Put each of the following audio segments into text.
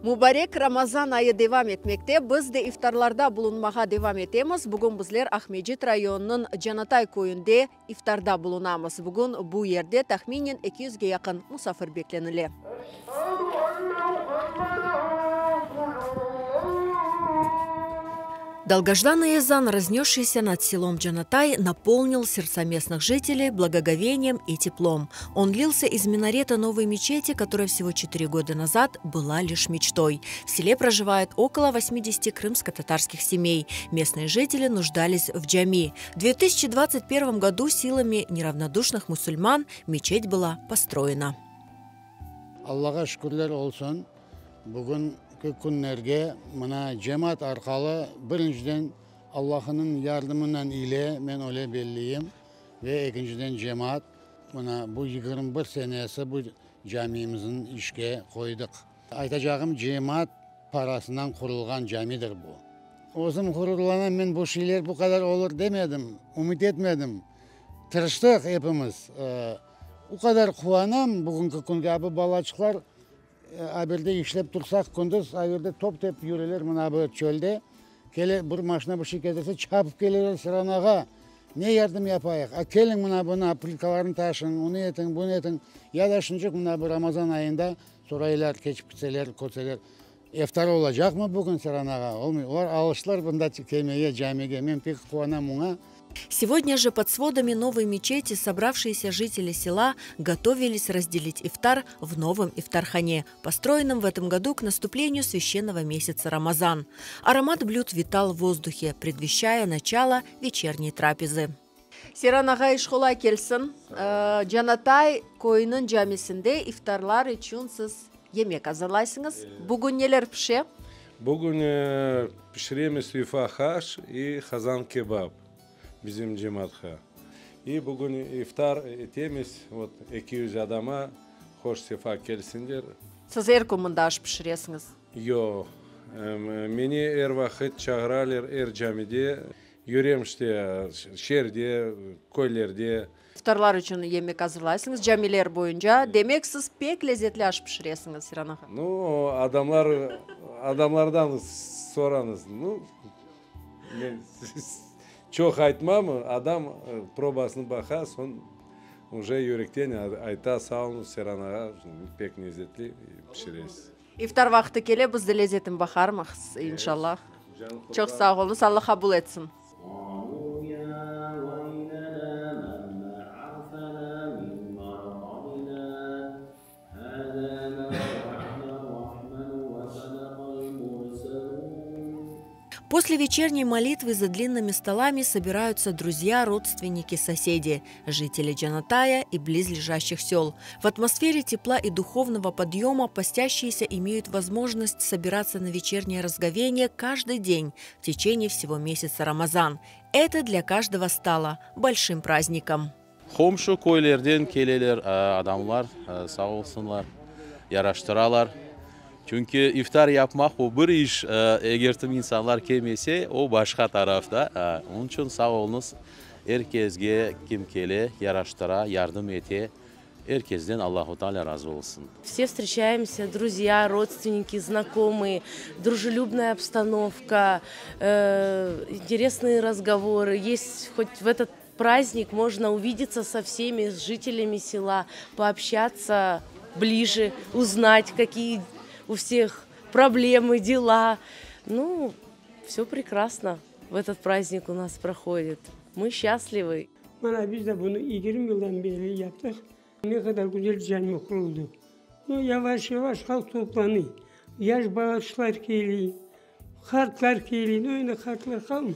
Mubarek Ramazan ayı devam etmekte, biz de iftarlarda bulunmağa devam etemiz. Bugün bizler Aqmescit rayonınıñ Canatay köyünde iftarda bulunamız. Bugün bu yerde tahminen eki yüzge yaqın musafir beklenile. Долгожданный ezan, разнесшийся над селом Джанатай, наполнил сердца местных жителей благоговением и теплом. Он лился из минарета новой мечети, которая всего 4 года назад была лишь мечтой. В селе проживает около 80 крымско-татарских семей. Местные жители нуждались в джами. В 2021 году силами неравнодушных мусульман мечеть была построена. Allağa şükürler olsun, bugünki künlerge mına cemaat arqalı birinciden Allahnıñ yardımınen ile men öyle belleyim ve ekinciden cemaat mına bu 21 senesi bu camimizniñ işke qoydıq. Aytacağım cemaat parasından qurulğan camidir bu. Özüm ğururlanam, men bu şeyler bu qadar olur demedim, ümüt etmedim. Tırıştıq epimiz. O qadar quvanam bugünki künge, a bu balaçıqlar aberde işlep tursaq kündüz, aberde top tepip yüreler mına bu çölde. Kele, bir maşina bir şey ketirse, çapıp keleler Seyran ağa, ne yardım yapayıq, a keliñ mına bunı, plitkalarnı taşıñ, onı etiñ, bunı etiñ. Ya da şunçıq mına bu Ramazan ayında soraylar, keçip kitseler, körseler, iftar olacaqmı bugün Seyran ağa, olmay. Olar alıştılar bunda kelmege, camige, men pek quvanam buña. Сегодня же под сводами новой мечети собравшиеся жители села готовились разделить ифтар в новом ифтархане, построенном в этом году к наступлению священного месяца Рамазан. Аромат блюд витал в воздухе, предвещая начало вечерней трапезы. Seyran ağa iş qolay kelsin. Canatay köyüniñ camisinde iftarlar içün siz yemek azırlaysıñız. Bugün neler pişe? Bugün pişiremiz yufa haş и qazan kebap bizim cemaatqa. И bugün iftar etemiz, вот 200 adama hoş sefa kelsinler. Siz er kün mında aş pişiresiñiz? Yoq, meni er vaqıt çağıralar er camide, yürem işte şeerde, köylerde. İftarlar içün yemek azırlaysıñız camiler boyunca. Demek, siz pek lezetli aş pişiresiñiz, Seyran ağa. Ну, adamlar, adamlardan sorañız. Ну, men çoq aytmam, adam probasını baqa, soñ уже yürekten ayta, sağ oluñız, Seyran ağa, pek lezetli pişiresiz. İftar vaqtı kele, biz de lezetin baqarmız, inşallah. Çoq sağ oluñız, Alla qabul etsin. После вечерней молитвы за длинными столами собираются друзья, родственники, соседи, жители Джанатая и близлежащих сел. В атмосфере тепла и духовного подъема постящиеся имеют возможность собираться на вечернее разговение каждый день в течение всего месяца Рамазан. Это для каждого стало большим праздником. Qomşu köylerden keleler adamlar, sağ olsunlar, yaraştıralar. Çünki iftar yapmaq o bir iş, eger tüm insanlar kelmese, o başqa tarafta. Onıñ içün sağ oluñız, er kesge kim kele, yaraştıra, yardım ete, er kesden Allahu Teala razı olsun. Все встречаемся, друзья, родственники, знакомые, дружелюбная обстановка, интересные разговоры. Есть хоть в этот праздник можно увидеться со всеми с жителями села, пообщаться ближе, узнать, какие у всех проблемы, дела. Ну, все прекрасно в этот праздник у нас проходит. Мы счастливы. Mana biz de bunı 20 yıldan beri yaptıq. Ne qadar güzel cami quruldı. Ну, yavaş yavaş halq toplanıyor. Yaş balaçıqlar keliy, qartlar keliy. Ну, endi qartlar qalmadı.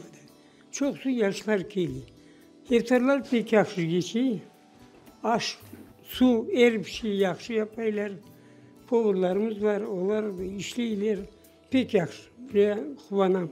Çoqusı yaşlar keliy. İftarlar pek yahşı keçe. Aş, suv, er bir şey yahşı yapaylar. Поварларımız bar, olar işleyler. Pek yahşı. Ve quvanamız.